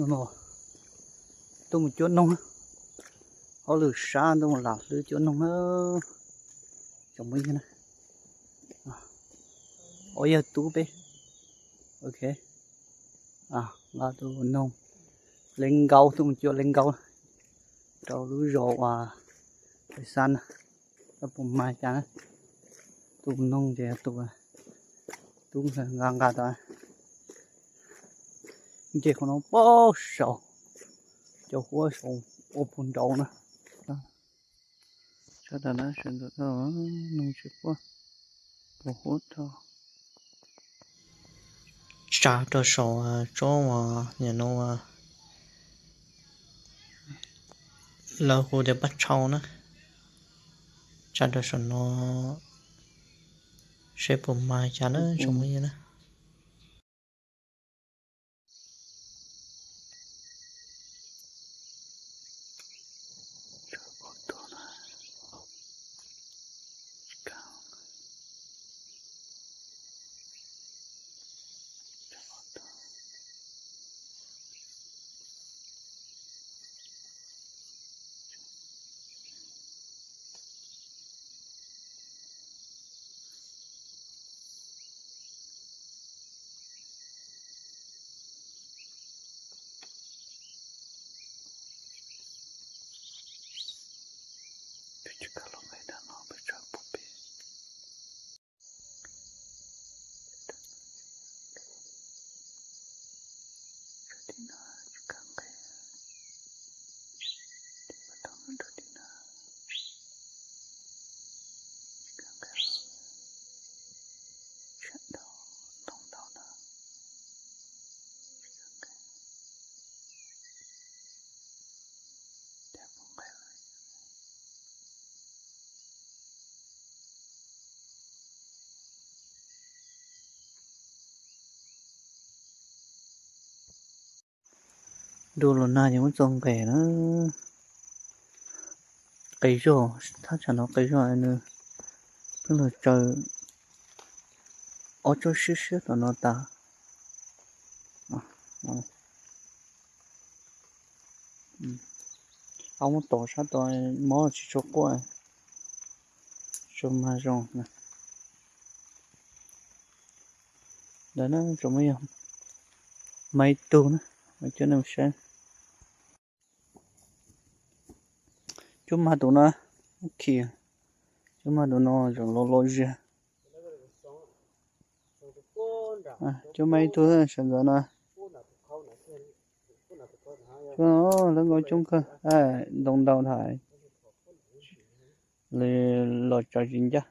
Tuaj mus cuab noog, hauj lwm sab tuaj mus lam hlwb cuab noog na. Tsoom phooj ywg na, ua yawg tub peb, ok, nqa tus noog, le nkaub, tuaj mus cuab le nkaub rau lub zos uas Pais Xab na, puas mag cas na. Tus noog ces tus tub nqa nqa tau. Nce qhov no pab saum, cov huab saum ua puag nraud na. Sab tas na, sawv ntxov dhau, noog tsis quaj, puas huab dhau. Tsa rau saum tsob uas nim no lawv hu tias paj tshau na. Tsa rau saum no seb puas mag cas na tsoom phooj ywg na. Ntu los nag ces muab txo nqes na. Qis zog, thaj tsam no qis zog nws pheej los tsaws ob tsob siab siab tom no tas. Ab muab tom sab tod, mob tsis tshua quaj, tsuas mag zoo. Ntawd na tsoom phooj ywg, mag ib tug na, coj nej mus saib. Cuab mag tus no, khi, cuab mag tus no zoo loj loj ziag. Cuab mag ib tug sawv ntxov no. Cuab lawv nkaus coob kawg, ntoo ntau nthav, los tsaws tsis ncaj.